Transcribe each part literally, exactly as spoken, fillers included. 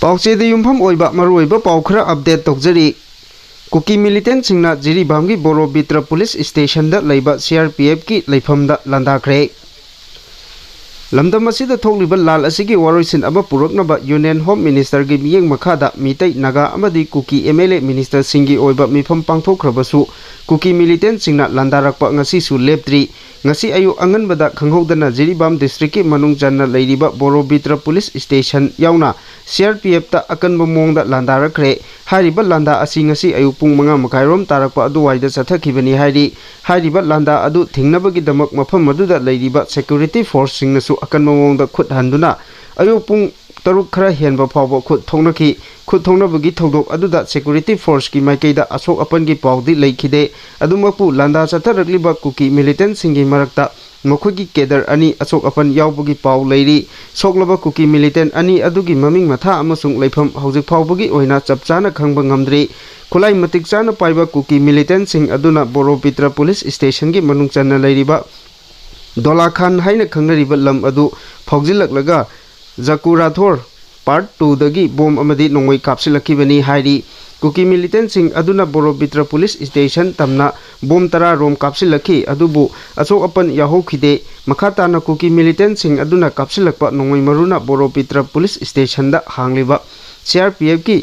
ꯄꯥꯎꯆꯦꯗ ꯌꯨꯝꯐꯝ ꯑꯣꯏꯕ ꯃꯔꯨꯑꯣꯏꯕ ꯄꯥꯎ ꯈꯔ ꯑꯞꯗꯦꯠ ꯇꯧꯖꯔꯤ꯫ ꯀꯨꯀꯤ ꯃꯤꯂꯤꯇꯦꯟꯁꯤꯡꯅ ꯖꯤꯔꯤꯕꯥꯝꯒꯤ ꯕꯣꯔꯣꯕꯤꯇ꯭ꯔ ꯄꯨꯂꯤꯁ ꯁ꯭ꯇꯦꯁꯟꯗ ꯂꯩꯕ ꯁꯤ ꯑꯥꯔ ꯄꯤ ꯑꯦꯐꯀꯤ ꯂꯩꯐꯝꯗ ꯂꯥꯟꯗꯥꯈ꯭ꯔꯦ꯫ ꯂꯝꯗꯝ ꯑꯁꯤꯗ ꯊꯣꯛꯂꯤꯕ ꯂꯥꯜ ꯑꯁꯤꯒꯤ ꯋꯥꯔꯣꯏꯁꯤꯟ ꯑꯃ ꯄꯨꯔꯛꯅꯕ ꯌꯨꯅꯤꯌꯟ ꯍꯣꯝ ꯃꯤꯅꯤꯁꯇꯔꯒꯤ ꯃꯤꯠꯌꯦꯡ ꯃꯈꯥꯗ ꯃꯤꯇꯩ, ꯅꯥꯒꯥ ꯑꯃꯗꯤ ꯀꯨꯀꯤ ꯑꯦꯝ ꯑꯦꯜ ꯑꯦ ꯃꯤꯅꯤꯁꯇꯔꯁꯤꯡꯒꯤ ꯑꯣꯏꯕ ꯃꯤꯐꯝ ꯄꯥꯡꯊꯣꯛꯈ꯭ꯔꯕꯁꯨ ꯀꯨꯀꯤ ꯃꯤꯂꯤꯇꯦꯟꯁꯤꯡꯅ ꯂꯥꯟꯗꯥꯔꯛꯄ ꯉꯁꯤꯁꯨ ꯂꯦꯞꯇ꯭ꯔꯤ꯫ ꯉꯁꯤ ꯑꯌꯨꯛ ꯑꯉꯟꯕꯗ ꯈꯪꯍꯧꯗꯅ ꯖꯤꯔꯤꯕꯥꯝ ꯗꯤꯁꯇ꯭ꯔꯤꯛꯀꯤ ꯃꯅꯨꯡ ꯆꯟꯅ ꯂꯩꯔꯤꯕ ꯕꯣꯔꯣꯕꯤꯇ꯭ꯔ ꯄꯨꯂꯤꯁ ꯁ꯭ꯇꯦꯁꯟ ꯌꯥꯎꯅ ꯁꯤ ꯑꯥꯔ ꯄꯤ ꯑꯦꯐꯇ ꯑꯀꯟꯕ ꯃꯑꯣꯡꯗ ꯂꯥꯟꯗꯥꯔꯛꯈ꯭ꯔꯦ꯫ ꯍꯥꯏꯔꯤꯕ ꯂꯥꯟꯗꯥ ꯑꯁꯤ ꯉꯁꯤ ꯑꯌꯨꯛ ꯄꯨꯡ ꯃꯉꯥ ꯃꯈꯥꯏꯔꯣꯝ ꯇꯥꯔꯛꯄ ꯑꯗꯨꯋꯥꯏꯗ ꯆꯠꯊꯈꯤꯕꯅꯤ ꯍꯥꯏꯔꯤ꯫ ꯍꯥꯏꯔꯤꯕ ꯂꯥꯟꯗꯥ ꯑꯗꯨ ꯊꯤꯡꯅꯕꯒꯤꯗꯃꯛ ꯃꯐꯝ ꯑꯗꯨꯗ ꯂꯩꯔꯤꯕ ꯁꯦꯀ꯭ꯌꯨꯔꯤꯇꯤ ꯐꯣꯔꯁꯁꯤꯡꯅꯁꯨ ꯑꯀꯟꯕ ꯃꯑꯣꯡꯗ ꯈꯨꯠ ꯍꯟꯗꯨꯅ ꯑꯌꯨꯛ ꯄꯨꯡ ꯇꯔꯨꯛ ꯈꯔ ꯍꯦꯟꯕ ꯐꯥꯎꯕ ꯈꯨꯠ ꯊꯣꯛꯅꯈꯤ꯫ ꯈꯨꯠ ꯊꯣꯛꯅꯕꯒꯤ ꯊꯧꯗꯣꯛ ꯑꯗꯨꯗ ꯁꯦꯀ꯭ꯌꯨꯔꯤꯇꯤ ꯐꯣꯔꯁꯀꯤ ꯃꯥꯏꯀꯩꯗ ꯑꯁꯣꯛ ꯑꯄꯟꯒꯤ ꯄꯥꯎꯗꯤ ꯂꯩꯈꯤꯗꯦ꯫ ꯑꯗꯨꯃꯛꯄꯨ ꯂꯥꯟꯗꯥ ꯆꯠꯊꯔꯛꯂꯤꯕ ꯀꯨꯀꯤ ꯃꯤꯂꯤꯇꯦꯟꯁꯤꯡꯒꯤ ꯃꯔꯛꯇ ꯃꯈꯣꯏꯒꯤ ꯀꯦꯗꯔ ꯑꯅꯤ ꯑꯁꯣꯛ ꯑꯄꯟ ꯌꯥꯎꯕꯒꯤ ꯄꯥꯎ ꯂꯩꯔꯤ꯫ ꯁꯣꯛꯂꯕ ꯀꯨꯀꯤ ꯃꯤꯂꯤꯇꯦꯟ ꯑꯅꯤ ꯑꯗꯨꯒꯤ ꯃꯃꯤꯡ ꯃꯊꯥ ꯑꯃꯁꯨꯡ ꯂꯩꯐꯝ ꯍꯧꯖꯤꯛ ꯐꯥꯎꯕꯒꯤ ꯑꯣꯏꯅ ꯆꯞ ꯆꯥꯅ ꯈꯪꯕ ꯉꯝꯗ꯭ꯔꯤ꯫ ꯈꯨꯠꯂꯥꯏ ꯃꯇꯤꯛ ꯆꯥꯅ ꯄꯥꯏꯕ ꯀꯨꯀꯤ ꯃꯤꯂꯤꯇꯦꯟꯁꯤꯡ ꯑꯗꯨꯅ ꯕꯣꯔꯣꯄꯤꯇ꯭ꯔ ꯄꯨꯂꯤꯁ ꯁ꯭ꯇꯦꯁꯟꯒꯤ ꯃꯅꯨꯡ ꯆꯟꯅ ꯂꯩꯔꯤꯕ ꯗꯣꯂꯥꯈꯥꯟ ꯍꯥꯏꯅ ꯈꯪꯅꯔꯤꯕ ꯂꯝ ꯑꯗꯨ ꯐꯥꯎꯖꯤꯜꯂꯛꯂꯒ ꯖꯀꯨꯔꯥꯊꯣꯔ ꯄꯥꯔꯠ ꯇꯨꯗꯒꯤ ꯕꯣꯝ ꯑꯃꯗꯤ ꯅꯣꯡꯃꯩ ꯀꯥꯞꯁꯤꯜꯂꯛꯈꯤꯕꯅꯤ ꯍꯥꯏꯔꯤ꯫ ꯀꯨꯀꯤ ꯃꯤꯂꯤꯇꯦꯟꯁꯤꯡ ꯑꯗꯨꯅ ꯕꯣꯔꯣꯄꯤꯇ꯭ꯔ ꯄꯨꯂꯤꯁ ꯁ꯭ꯇꯦꯁꯟ ꯇꯝꯅ ꯕꯣꯝ ꯇꯔꯥ ꯔꯣꯝ ꯀꯥꯞꯁꯤꯜꯂꯛꯈꯤ, ꯑꯗꯨꯕꯨ ꯑꯁꯣꯛ ꯑꯄꯟ ꯌꯥꯎꯍꯧꯈꯤꯗꯦ꯫ ꯃꯈꯥ ꯇꯥꯅ ꯀꯨꯀꯤ ꯃꯤꯂꯤꯇꯦꯟꯁꯤꯡ ꯑꯗꯨꯅ ꯀꯥꯞꯁꯤꯜꯂꯛꯄ ꯅꯣꯡꯃꯩ ꯃꯔꯨꯅ ꯕꯣꯔꯣꯄꯤꯇ꯭ꯔ ꯄꯨꯂꯤꯁ ꯁ꯭ꯇꯦꯁꯟꯗ ꯍꯥꯡꯂꯤꯕ ꯁꯤ ꯑꯥꯔ ꯄꯤ ꯑꯦꯐꯀꯤ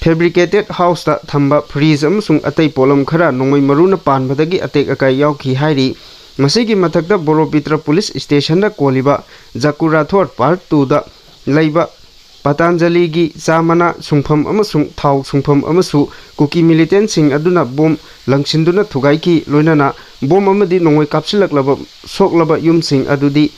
ꯐꯦꯕ꯭ꯔꯤꯀꯦꯇꯦꯠ ꯍꯥꯎꯁꯇ ꯊꯝꯕ ꯐ꯭ꯔꯤꯖ ꯑꯃꯁꯨꯡ ꯑꯇꯩ ꯄꯣꯠꯂꯝ ꯈꯔ ꯅꯣꯡꯃꯩ ꯃꯔꯨꯅ ꯄꯥꯟꯕꯗꯒꯤ ꯑꯇꯦꯛ ꯑꯀꯥꯏ ꯌꯥꯎꯈꯤ ꯍꯥꯏꯔꯤ꯫ ꯃꯁꯤꯒꯤ ꯃꯊꯛꯇ ꯕꯣꯔꯣꯄꯤꯇ꯭ꯔ ꯄꯨꯂꯤꯁ ꯁ꯭ꯇꯦꯁꯟꯗ ꯀꯣꯜꯂꯤꯕ ꯖꯀꯨꯔꯥꯊꯣꯔ ꯄꯥꯔꯠ ꯇꯨꯗ ꯂꯩꯕ ꯄꯇꯥꯟꯖꯂꯤꯒꯤ ꯆꯥ ꯃꯅꯥ ꯁꯨꯡꯐꯝ ꯑꯃꯁꯨꯡ ꯊꯥꯎ ꯁꯨꯡꯐꯝ ꯑꯃꯁꯨ ꯀꯨꯀꯤ ꯃꯤꯂꯤꯇꯦꯟꯁꯤꯡ ꯑꯗꯨꯅ ꯕꯣꯝ ꯂꯪꯁꯤꯟꯗꯨꯅ ꯊꯨꯒꯥꯏꯈꯤ꯫ ꯂꯣꯏꯅꯅ ꯕꯣꯝ ꯑꯃꯗꯤ ꯅꯣꯡꯃꯩ ꯀꯥꯞꯁꯤꯜꯂꯛꯂꯕ ꯁꯣꯛꯂꯕ ꯌꯨꯝꯁꯤꯡ ꯑꯗꯨꯗꯤ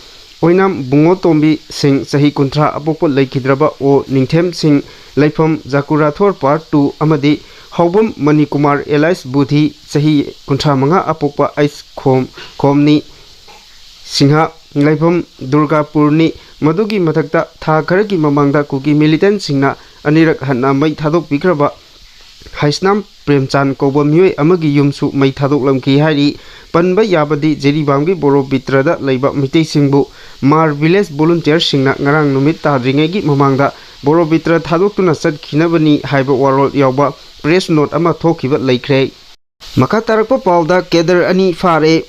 ꯑꯣꯏꯅꯥꯝ ꯕꯨꯡꯉꯣꯇꯣꯝꯕꯤ ꯁꯤꯡ, ꯆꯍꯤ ꯀꯨꯟꯊ꯭ꯔꯥ, ꯑꯄꯣꯛꯄ ꯂꯩꯈꯤꯗ꯭ꯔꯕ ꯑꯣ ꯅꯤꯡꯊꯦꯝ ꯁꯤꯡ, ꯂꯩꯐꯝ ꯖꯀꯨꯔꯥꯊꯣꯔ ꯄꯥꯔꯠ ꯇꯨ, ꯑꯃꯗꯤ ꯍꯥꯎꯕꯝ ꯃꯅꯤꯀꯨꯃꯥꯔ alias ꯕꯨꯙꯤ, ꯆꯍꯤ ꯀꯨꯟꯊ꯭ꯔꯥ ꯃꯉꯥ, ꯑꯄꯣꯛꯄ ꯑꯩꯁ ꯈꯣꯝ, ꯈꯣꯝꯅꯤ ꯁꯤꯡꯍ, ꯂꯩꯐꯝ ꯗꯨꯔꯒꯥꯄꯨꯔꯅꯤ꯫ ꯃꯗꯨꯒꯤ ꯃꯊꯛꯇ ꯊꯥ ꯈꯔꯒꯤ ꯃꯃꯥꯡꯗ ꯀꯨꯀꯤ ꯃꯤꯂꯤꯇꯦꯟꯁꯤꯡꯅ ꯑꯅꯤꯔꯛ ꯍꯟꯅ ꯃꯩ ꯊꯥꯗꯣꯛꯄꯤꯈ꯭ꯔꯕ ꯍꯩꯁꯅꯥꯝ ꯄ꯭ꯔꯦꯝꯆꯥꯟ ꯀꯧꯕ ꯃꯤꯑꯣꯏ ꯑꯃꯒꯤ ꯌꯨꯝꯁꯨ ꯃꯩ ꯊꯥꯗꯣꯛꯂꯝꯈꯤ ꯍꯥꯏꯔꯤ꯫ ꯄꯟꯕ ꯌꯥꯕꯗꯤ, ꯖꯤꯔꯤꯕꯥꯝꯒꯤ ꯕꯣꯔꯣꯕꯤꯇ꯭ꯔꯗ ꯂꯩꯕ ꯃꯤꯇꯩꯁꯤꯡꯕꯨ ꯃꯥꯔ ꯚꯤꯂꯦꯖ ꯚꯣꯂꯨꯟꯇꯤꯌꯔꯁꯤꯡꯅ ꯉꯔꯥꯡ ꯅꯨꯃꯤꯠ ꯇꯥꯗ꯭ꯔꯤꯉꯩꯒꯤ ꯃꯃꯥꯡꯗ ꯕꯣꯔꯣꯕꯤꯇ꯭ꯔ ꯊꯥꯗꯣꯛꯇꯨꯅ ꯆꯠꯈꯤꯅꯕꯅꯤ ꯍꯥꯏꯕ ꯋꯥꯔꯣꯜ ꯌꯥꯎꯕ ꯄ꯭ꯔꯦꯁ ꯅꯣꯠ ꯑꯃ ꯊꯣꯛꯈꯤꯕ ꯂꯩꯈ꯭ꯔꯦ꯫ ꯃꯈꯥ ꯇꯥꯔꯛꯄ ꯄꯥꯎꯗ, ꯀꯦꯗꯔ ꯑꯅꯤ ꯐꯥꯔꯦ꯫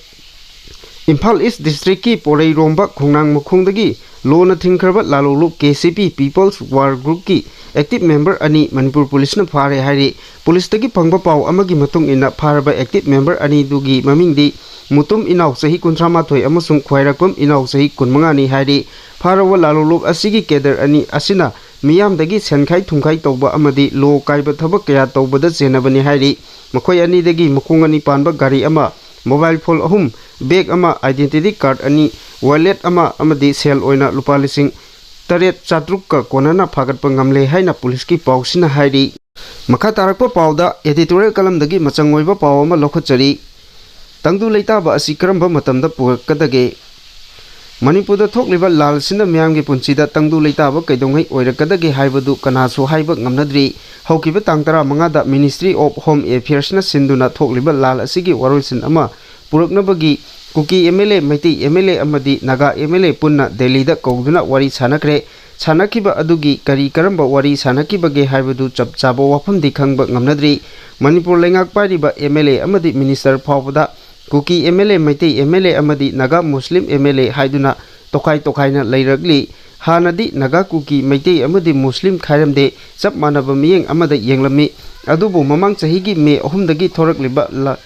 ꯏꯝꯐꯥꯜ ꯏꯁ ꯗꯤꯁꯇ꯭ꯔꯤꯛꯀꯤ ꯄꯣꯔꯩꯔꯣꯝꯕ ꯈꯣꯡꯅꯥꯡ ꯃꯈꯣꯡꯗꯒꯤ ꯂꯣꯅ ꯊꯤꯡꯈ꯭ꯔꯕ ꯂꯥꯂꯣꯂꯨꯞ ꯀꯦ ꯁꯤ ꯄꯤ ꯄꯤꯄꯜꯁ ꯋꯥꯔ ꯒ꯭ꯔꯨꯞꯀꯤ ꯑꯦꯛꯇꯤꯚ ꯃꯦꯝꯕꯔ ꯑꯅꯤ ꯃꯅꯤꯄꯨꯔ ꯄꯨꯂꯤꯁꯅ ꯐꯥꯔꯦ ꯍꯥꯏꯔꯤ꯫ ꯄꯨꯂꯤꯁꯇꯒꯤ ꯐꯪꯕ ꯄꯥꯎ ꯑꯃꯒꯤ ꯃꯇꯨꯡ ꯏꯟꯅ, ꯐꯥꯔꯕ ꯑꯦꯛꯇꯤꯚ ꯃꯦꯝꯕꯔ ꯑꯅꯤꯗꯨꯒꯤ ꯃꯃꯤꯡꯗꯤ ꯃꯨꯇꯨꯝ ꯏꯅꯥꯎ ꯆꯍꯤ ꯀꯨꯟꯊ꯭ꯔꯥ ꯃꯥꯊꯣꯏ ꯑꯃꯁꯨꯡ ꯈ꯭ꯋꯥꯏꯔꯥꯛꯄꯝ ꯏꯅꯥꯎ ꯆꯍꯤ ꯀꯨꯟꯃꯉꯥꯅꯤ ꯍꯥꯏꯔꯤ꯫ ꯐꯥꯔꯕ ꯂꯥꯂꯣꯂꯨꯞ ꯑꯁꯤꯒꯤ ꯀꯦꯗꯔ ꯑꯅꯤ ꯑꯁꯤꯅ ꯃꯤꯌꯥꯝꯗꯒꯤ ꯁꯦꯟꯈꯥꯏ ꯊꯨꯝꯈꯥꯏ ꯇꯧꯕ ꯑꯃꯗꯤ ꯂꯣ ꯀꯥꯏꯕ ꯊꯕꯛ ꯀꯌꯥ ꯇꯧꯕꯗ ꯆꯦꯟꯅꯕꯅꯤ ꯍꯥꯏꯔꯤ꯫ ꯃꯈꯣꯏ ꯑꯅꯤꯗꯒꯤ ꯃꯈꯣꯡ ꯑꯅꯤ ꯄꯥꯟꯕ ꯒꯥꯔꯤ ꯑꯃ, ꯃꯣꯕꯥꯏꯜ ꯐꯣꯟ ꯑꯍꯨꯝ, ꯕꯦꯒ ꯑꯃ, ꯑꯥꯏꯗꯦꯟꯇꯤꯇꯤ ꯀꯥꯔꯗ ꯑꯅꯤ, ꯋꯥꯂꯦꯠ ꯑꯃ ꯑꯃꯗꯤ ꯁꯦꯜ ꯑꯣꯏꯅ ꯂꯨꯄꯥ ꯂꯤꯁꯤꯡ ꯇꯔꯦꯠ ꯆꯥꯇ꯭ꯔꯨꯛꯀ ꯀꯣꯟꯅꯅ ꯐꯥꯒꯠꯄ ꯉꯝꯂꯦ ꯍꯥꯏꯅ ꯄꯨꯂꯤꯁꯀꯤ ꯄꯥꯎꯁꯤꯅ ꯍꯥꯏꯔꯤ꯫ ꯃꯈꯥ ꯇꯥꯔꯛꯄ ꯄꯥꯎꯗ editorial column ꯗꯒꯤ ꯃꯆꯪ ꯑꯣꯏꯕ ꯄꯥꯎ ꯑꯃ ꯂꯧꯈꯠꯆꯔꯤ꯫ ꯇꯪꯗꯨ ꯂꯩꯇꯥꯕ ꯑꯁꯤ ꯀꯔꯝꯕ ꯃꯇꯝꯗ ꯄꯨꯔꯛꯀꯗꯒꯦ? ꯃꯅꯤꯄꯨꯔꯗ ꯊꯣꯛꯂꯤꯕ ꯂꯥꯜ ꯑꯁꯤꯅ ꯃꯤꯌꯥꯝꯒꯤ ꯄꯨꯟꯁꯤꯗ ꯇꯪꯗꯨ ꯂꯩꯇꯥꯕ ꯀꯩꯗꯧꯉꯩ ꯑꯣꯏꯔꯛꯀꯗꯒꯦ ꯍꯥꯏꯕꯗꯨ ꯀꯅꯥꯁꯨ ꯍꯥꯏꯕ ꯉꯝꯅꯗ꯭ꯔꯤ꯫ ꯍꯧꯈꯤꯕ ꯇꯥꯡ ꯇꯔꯥꯃꯉꯥꯗ Ministry of Home Affairs ꯅ ꯁꯤꯟꯗꯨꯅ ꯊꯣꯛꯂꯤꯕ ꯂꯥꯜ ꯑꯁꯤꯒꯤ ꯋꯥꯔꯣꯏꯁꯤꯟ ꯑꯃ ꯄꯨꯔꯛꯅꯕꯒꯤ Kuki M L A, Meitei M L A ꯑꯃꯗꯤ ꯅꯥꯒꯥ ꯑꯦꯝ ꯑꯦꯜ ꯑꯦ ꯄꯨꯟꯅ ꯗꯦꯜꯂꯤꯗ ꯀꯧꯗꯨꯅ ꯋꯥꯔꯤ ꯁꯥꯟꯅꯈ꯭ꯔꯦ꯫ ꯁꯥꯟꯅꯈꯤꯕ ꯑꯗꯨꯒꯤ ꯀꯔꯤ ꯀꯔꯝꯕ ꯋꯥꯔꯤ ꯁꯥꯟꯅꯈꯤꯕꯒꯦ ꯍꯥꯏꯕꯗꯨ ꯆꯞ ꯆꯥꯕ ꯋꯥꯐꯝꯗꯤ ꯈꯪꯕ ꯉꯝꯅꯗ꯭ꯔꯤ꯫ ꯃꯅꯤꯄꯨꯔ ꯂꯩꯉꯥꯛ ꯄꯥꯏꯔꯤꯕ ꯑꯦꯝ ꯑꯦꯜ ꯑꯦ ꯑꯃꯗꯤ ꯃꯤꯅꯤꯁꯇꯔ ꯐꯥꯎꯕꯗ Kuki M L A, Meitei M L A ꯑꯃꯗꯤ Naga Muslim M L A ꯍꯥꯏꯗꯨꯅ ꯇꯣꯈꯥꯏ ꯇꯣꯈꯥꯏꯅ ꯂꯩꯔꯛꯂꯤ꯫ ꯍꯥꯟꯅꯗꯤ ꯅꯥꯒꯥ, ꯀꯨꯀꯤ, ꯃꯩꯇꯩ ꯑꯃꯗꯤ ꯃꯨꯁꯂꯤꯝ ꯈꯥꯏꯔꯝꯗꯦ, ꯆꯞ ꯃꯥꯟꯅꯕ ꯃꯤꯠꯌꯦꯡ ꯑꯃꯗ ꯌꯦꯡꯂꯝꯃꯤ꯫ ꯑꯗꯨꯕꯨ ꯃꯃꯥꯡ ꯆꯍꯤꯒꯤ ꯃꯦ ꯑꯍꯨꯝꯗꯒꯤ ꯊꯣꯔꯛꯂꯤꯕ ꯂ-,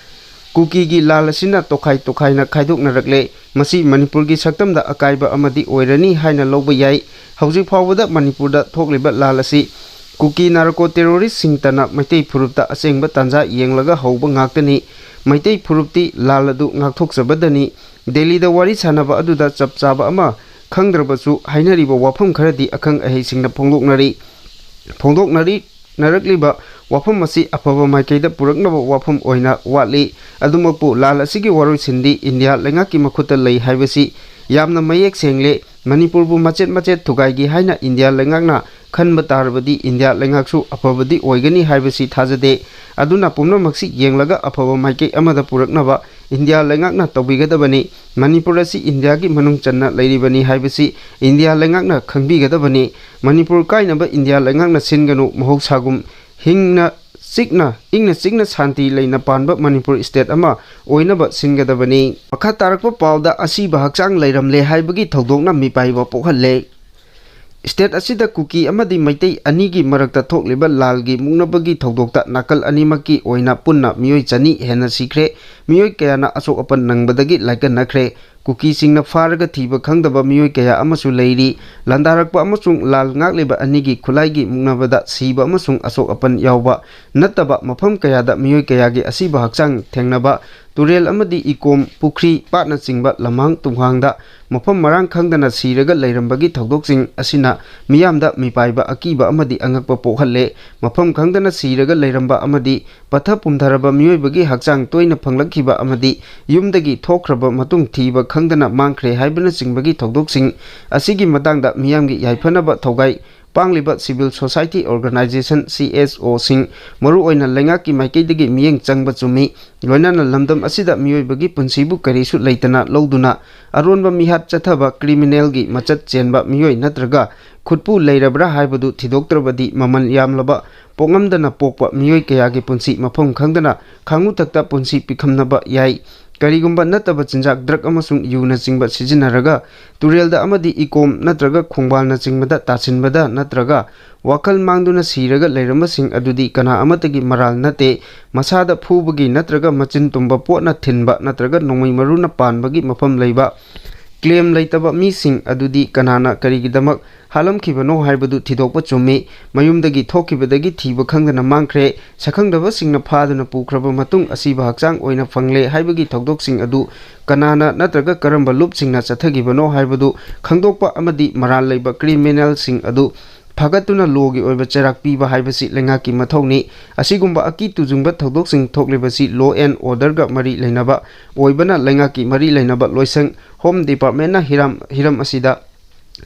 ꯀꯨꯀꯤꯒꯤ ꯂꯥꯜ ꯑꯁꯤꯅ ꯇꯣꯈꯥꯏ ꯇꯣꯈꯥꯏꯅ ꯈꯥꯏꯗꯣꯛꯅꯔꯛꯂꯦ꯫ ꯃꯁꯤ ꯃꯅꯤꯄꯨꯔꯒꯤ ꯁꯛꯇꯝꯗ ꯑꯀꯥꯏꯕ ꯑꯃꯗꯤ ꯑꯣꯏꯔꯅꯤ ꯍꯥꯏꯅ ꯂꯧꯕ ꯌꯥꯏ꯫ ꯍꯧꯖꯤꯛ ꯐꯥꯎꯕꯗ ꯃꯅꯤꯄꯨꯔꯗ ꯊꯣꯛꯂꯤꯕ ꯂꯥꯜ ꯑꯁꯤ ꯀꯨꯀꯤ ꯅꯥꯔꯀꯣ ꯇꯦꯔꯣꯔꯤꯁꯁꯤꯡꯇꯅ ꯃꯩꯇꯩ ꯐꯨꯔꯨꯞꯇ ꯑꯁꯦꯡꯕ ꯇꯥꯟꯖꯥ ꯌꯦꯡꯂꯒ ꯍꯧꯕ ꯉꯥꯛꯇꯅꯤ꯫ ꯃꯩꯇꯩ ꯐꯨꯔꯨꯞꯇꯤ ꯂꯥꯜ ꯑꯗꯨ ꯉꯥꯛꯊꯣꯛꯆꯕꯗꯅꯤ꯫ ꯗꯦꯜꯂꯤꯗ ꯋꯥꯔꯤ ꯁꯥꯟꯅꯕ ꯑꯗꯨꯗ ꯆꯞ ꯆꯥꯕ ꯑꯃ ꯈꯪꯗ꯭ꯔꯕꯁꯨ, ꯍꯥꯏꯅꯔꯤꯕ ꯋꯥꯐꯝ ꯈꯔꯗꯤ ꯑꯈꯪ ꯑꯍꯩꯁꯤꯡꯅ ꯐꯣꯡꯗꯣꯛꯅꯔꯤ꯫ ꯐꯣꯡꯗꯣꯛꯅꯔꯤ, ꯅꯔꯛꯂꯤꯕ ꯋꯥꯐꯝ ꯑꯁꯤ ꯑꯐꯕ ꯃꯥꯏꯀꯩꯗ ꯄꯨꯔꯛꯅꯕ ꯋꯥꯐꯝ ꯑꯣꯏꯅ ꯋꯥꯠꯂꯤ꯫ ꯑꯗꯨꯃꯛꯄꯨ ꯂꯥꯜ ꯑꯁꯤꯒꯤ ꯋꯥꯔꯣꯏꯁꯤꯟꯗꯤ ꯏꯟꯗꯤꯌꯥ ꯂꯩꯉꯥꯛꯀꯤ ꯃꯈꯨꯠꯇ ꯂꯩ ꯍꯥꯏꯕꯁꯤ ꯌꯥꯝꯅ ꯃꯌꯦꯛ ꯁꯦꯡꯂꯦ꯫ ꯃꯅꯤꯄꯨꯔꯕꯨ ꯃꯆꯦꯠ ꯃꯆꯦꯠ ꯊꯨꯒꯥꯏꯒꯦ ꯍꯥꯏꯅ ꯏꯟꯗꯤꯌꯥ ꯂꯩꯉꯥꯛꯅ ꯈꯟꯕ ꯇꯥꯔꯕꯗꯤ ꯏꯟꯗꯤꯌꯥ ꯂꯩꯉꯥꯛꯁꯨ ꯑꯐꯕꯗꯤ ꯑꯣꯏꯒꯅꯤ ꯍꯥꯏꯕꯁꯤ ꯊꯥꯖꯗꯦ꯫ ꯑꯗꯨꯅ ꯄꯨꯝꯅꯃꯛꯁꯤ ꯌꯦꯡꯂꯒ ꯑꯐꯕ ꯃꯥꯏꯀꯩ ꯑꯃꯗ ꯄꯨꯔꯛꯅꯕ ꯏꯟꯗꯤꯌꯥ ꯂꯩꯉꯥꯛꯅ ꯇꯧꯕꯤꯒꯗꯕꯅꯤ꯫ ꯃꯅꯤꯄꯨꯔ ꯑꯁꯤ ꯏꯟꯗꯤꯌꯥꯒꯤ ꯃꯅꯨꯡ ꯆꯟꯅ ꯂꯩꯔꯤꯕꯅꯤ ꯍꯥꯏꯕꯁꯤ ꯏꯟꯗꯤꯌꯥ ꯂꯩꯉꯥꯛꯅ ꯈꯪꯕꯤꯒꯗꯕꯅꯤ꯫ ꯃꯅꯤꯄꯨꯔ ꯀꯥꯏꯅꯕ ꯏꯟꯗꯤꯌꯥ ꯂꯩꯉꯥꯛꯅ ꯁꯤꯟꯒꯅꯨ꯫ ꯃꯍꯧꯁꯥꯒꯨꯝ ꯍꯤꯡꯅ ꯆꯤꯛꯅ, ꯏꯪꯅ ꯆꯤꯛꯅ ꯁꯥꯟꯇꯤ ꯂꯩꯅ ꯄꯥꯟꯕ ꯃꯅꯤꯄꯨꯔ ꯁ꯭ꯇꯦꯠ ꯑꯃ ꯑꯣꯏꯅꯕ ꯁꯤꯟꯒꯗꯕꯅꯤ꯫ ꯃꯈꯥ ꯇꯥꯔꯛꯄ ꯄꯥꯎꯗ ꯑꯁꯤꯕ ꯍꯛꯆꯥꯡ ꯂꯩꯔꯝꯂꯦ ꯍꯥꯏꯕꯒꯤ ꯊꯧꯗꯣꯛꯅ ꯃꯤꯄꯥꯏꯕ ꯄꯣꯛꯍꯜꯂꯦ꯫ ꯁ꯭ꯇꯦꯠ ꯑꯁꯤꯗ ꯀꯨꯀꯤ ꯑꯃꯗꯤ ꯃꯩꯇꯩ ꯑꯅꯤꯒꯤ ꯃꯔꯛꯇ ꯊꯣꯛꯂꯤꯕ ꯂꯥꯜꯒꯤ ꯃꯨꯛꯅꯕꯒꯤ ꯊꯧꯗꯣꯛꯇ ꯅꯥꯀꯜ ꯑꯅꯤꯃꯛꯀꯤ ꯑꯣꯏꯅ ꯄꯨꯟꯅ ꯃꯤꯑꯣꯏ ꯆꯅꯤ ꯍꯦꯟꯅ ꯁꯤꯈ꯭ꯔꯦ꯫ ꯃꯤꯑꯣꯏ ꯀꯌꯥꯅ ꯑꯁꯣꯛ ꯑꯄꯟ ꯅꯪꯕꯗꯒꯤ ꯂꯥꯏꯀꯠꯅꯈ꯭ꯔꯦ꯫ ꯀꯨꯀꯤꯁꯤꯡꯅ ꯐꯥꯔꯒ ꯊꯤꯕ ꯈꯪꯗꯕ ꯃꯤꯑꯣꯏ ꯀꯌꯥ ꯑꯃꯁꯨ ꯂꯩꯔꯤ꯫ ꯂꯥꯟꯗꯥꯔꯛꯄ ꯑꯃꯁꯨꯡ ꯂꯥꯜ ꯉꯥꯛꯂꯤꯕ ꯑꯅꯤꯒꯤ ꯈꯨꯠꯂꯥꯏꯒꯤ ꯃꯨꯛꯅꯕꯗ ꯁꯤꯕ ꯑꯃꯁꯨꯡ ꯑꯁꯣꯛ ꯑꯄꯟ ꯌꯥꯎꯕ ꯅꯠꯇꯕ ꯃꯐꯝ ꯀꯌꯥꯗ ꯃꯤꯑꯣꯏ ꯀꯌꯥꯒꯤ ꯑꯁꯤꯕ ꯍꯛꯆꯥꯡ ꯊꯦꯡꯅꯕ, ꯇꯨꯔꯦꯜ ꯑꯃꯗꯤ ꯏꯀꯣꯝ, ꯄꯨꯈ꯭ꯔꯤ, ꯄꯥꯠꯅꯆꯤꯡꯕ ꯂꯝꯍꯥꯡ ꯇꯨꯝꯍꯥꯡꯗ ꯃꯐꯝ ꯃꯔꯥꯡ ꯈꯪꯗꯅ ꯁꯤꯔꯒ ꯂꯩꯔꯝꯕꯒꯤ ꯊꯧꯗꯣꯛꯁꯤꯡ ꯑꯁꯤꯅ ꯃꯤꯌꯥꯝꯗ ꯃꯤꯄꯥꯏꯕ, ꯑꯀꯤꯕ ꯑꯃꯗꯤ ꯑꯉꯛꯄ ꯄꯣꯛꯍꯜꯂꯦ꯫ ꯃꯐꯝ ꯈꯪꯗꯅ ꯁꯤꯔꯒ ꯂꯩꯔꯝꯕ ꯑꯃꯗꯤ ꯄꯠꯊ ꯄꯨꯝꯊꯔꯕ ꯃꯤꯑꯣꯏꯕꯒꯤ ꯍꯛꯆꯥꯡ ꯇꯣꯏꯅ ꯐꯪꯂꯛꯈꯤꯕ ꯑꯃꯗꯤ ꯌꯨꯝꯗꯒꯤ ꯊꯣꯛꯈ꯭ꯔꯕ ꯃꯇꯨꯡ ꯊꯤꯕ ꯈꯪꯗꯅ ꯃꯥꯡꯈ꯭ꯔꯦ ꯍꯥꯏꯕꯅꯆꯤꯡꯕꯒꯤ ꯊꯧꯗꯣꯛꯁꯤꯡ ꯑꯁꯤꯒꯤ ꯃꯇꯥꯡꯗ ꯃꯤꯌꯥꯝꯒꯤ ꯌꯥꯏꯐꯅꯕ ꯊꯧꯒꯥꯏ ꯄꯥꯡꯂꯤꯕ civil society organization, C S O ꯁꯤꯡ, ꯃꯔꯨꯑꯣꯏꯅ ꯂꯩꯉꯥꯛꯀꯤ ꯃꯥꯏꯀꯩꯗꯒꯤ ꯃꯤꯠꯌꯦꯡ ꯆꯪꯕ ꯆꯨꯝꯃꯤ꯫ ꯂꯣꯏꯅꯅ ꯂꯝꯗꯝ ꯑꯁꯤꯗ ꯃꯤꯑꯣꯏꯕꯒꯤ ꯄꯨꯟꯁꯤꯕꯨ ꯀꯔꯤꯁꯨ ꯂꯩꯇꯅ ꯂꯧꯗꯨꯅ ꯑꯔꯣꯟꯕ ꯃꯤꯍꯥꯠ ꯆꯠꯊꯕ criminalꯒꯤ ꯃꯆꯠ ꯆꯦꯟꯕ ꯃꯤꯑꯣꯏ ꯅꯠꯇ꯭ꯔꯒ ꯈꯨꯠꯄꯨ ꯂꯩꯔꯕ꯭ꯔꯥ ꯍꯥꯏꯕꯗꯨ ꯊꯤꯗꯣꯛꯇ꯭ꯔꯕꯗꯤ ꯃꯃꯜ ꯌꯥꯝꯂꯕ ꯄꯣꯛꯉꯝꯗꯅ ꯄꯣꯛꯄ ꯃꯤꯑꯣꯏ ꯀꯌꯥꯒꯤ ꯄꯨꯟꯁꯤ ꯃꯐꯝ ꯈꯪꯗꯅ ꯈꯥꯡꯉꯨꯊꯛꯇ ꯄꯨꯟꯁꯤ ꯄꯤꯈꯝꯅꯕ ꯌꯥꯏ꯫ ꯀꯔꯤꯒꯨꯝꯕ ꯅꯠꯇꯕ ꯆꯤꯟꯖꯥꯛ, drug ꯑꯃꯁꯨꯡ ꯌꯨꯅꯆꯤꯡꯕ ꯁꯤꯖꯤꯟꯅꯔꯒ ꯇꯨꯔꯦꯜꯗ ꯑꯃꯗꯤ ꯏꯀꯣꯝ ꯅꯠꯇ꯭ꯔꯒ ꯈꯣꯡꯕꯥꯜꯅꯆꯤꯡꯕꯗ ꯇꯥꯁꯤꯟꯕꯗ ꯅꯠꯇ꯭ꯔꯒ ꯋꯥꯈꯜ ꯃꯥꯡꯗꯨꯅ ꯁꯤꯔꯒ ꯂꯩꯔꯝꯕꯁꯤꯡ ꯑꯗꯨꯗꯤ ꯀꯅꯥ ꯑꯃꯠꯇꯒꯤ ꯃꯔꯥꯜ ꯅꯠꯇꯦ꯫ ꯃꯁꯥꯗ ꯐꯨꯕꯒꯤ ꯅꯠꯇ꯭ꯔꯒ ꯃꯆꯤꯟ ꯇꯨꯝꯕ ꯄꯣꯠꯅ ꯊꯤꯟꯕ ꯅꯠꯇ꯭ꯔꯒ ꯅꯣꯡꯃꯩ ꯃꯔꯨꯅ ꯄꯥꯟꯕꯒꯤ ꯃꯐꯝ ꯂꯩꯕ claim ꯂꯩꯇꯕ ꯃꯤꯁꯤꯡ ꯑꯗꯨꯗꯤ ꯀꯅꯥꯅ ꯀꯔꯤꯒꯤꯗꯃꯛ ꯍꯥꯠꯂꯝꯈꯤꯕꯅꯣ ꯍꯥꯏꯕꯗꯨ ꯊꯤꯗꯣꯛꯄ ꯆꯨꯝꯃꯤ꯫ ꯃꯌꯨꯝꯗꯒꯤ ꯊꯣꯛꯈꯤꯕꯗꯒꯤ ꯊꯤꯕ ꯈꯪꯗꯅ ꯃꯥꯡꯈ꯭ꯔꯦ꯫ ꯁꯛꯈꯪꯗꯕꯁꯤꯡꯅ ꯐꯥꯗꯨꯅ ꯄꯨꯈ꯭ꯔꯕ ꯃꯇꯨꯡ ꯑꯁꯤꯕ ꯍꯛꯆꯥꯡ ꯑꯣꯏꯅ ꯐꯪꯂꯦ ꯍꯥꯏꯕꯒꯤ ꯊꯧꯗꯣꯛꯁꯤꯡ ꯑꯗꯨ ꯀꯅꯥꯅ ꯅꯠꯇ꯭ꯔꯒ ꯀꯔꯝꯕ ꯂꯨꯞꯁꯤꯡꯅ ꯆꯠꯊꯈꯤꯕꯅꯣ ꯍꯥꯏꯕꯗꯨ ꯈꯪꯗꯣꯛꯄ ꯑꯃꯗꯤ ꯃꯔꯥꯜ ꯂꯩꯕ criminalꯁꯤꯡ ꯑꯗꯨ ꯐꯥꯒꯠꯇꯨꯅ lawꯒꯤ ꯑꯣꯏꯕ ꯆꯩꯔꯥꯛ ꯄꯤꯕ ꯍꯥꯏꯕꯁꯤ ꯂꯩꯉꯥꯛꯀꯤ ꯃꯊꯧꯅꯤ꯫ ꯑꯁꯤꯒꯨꯝꯕ ꯑꯀꯤ ꯇꯨꯖꯨꯡꯕ ꯊꯧꯗꯣꯛꯁꯤꯡ ꯊꯣꯛꯂꯤꯕꯁꯤ law and orderꯒ ꯃꯔꯤ ꯂꯩꯅꯕ ꯑꯣꯏꯕꯅ ꯂꯩꯉꯥꯛꯀꯤ ꯃꯔꯤ ꯂꯩꯅꯕ ꯂꯣꯏꯁꯪ, Home Departmentꯅ ꯍꯤꯔꯝ, ꯍꯤꯔꯝ ꯑꯁꯤꯗ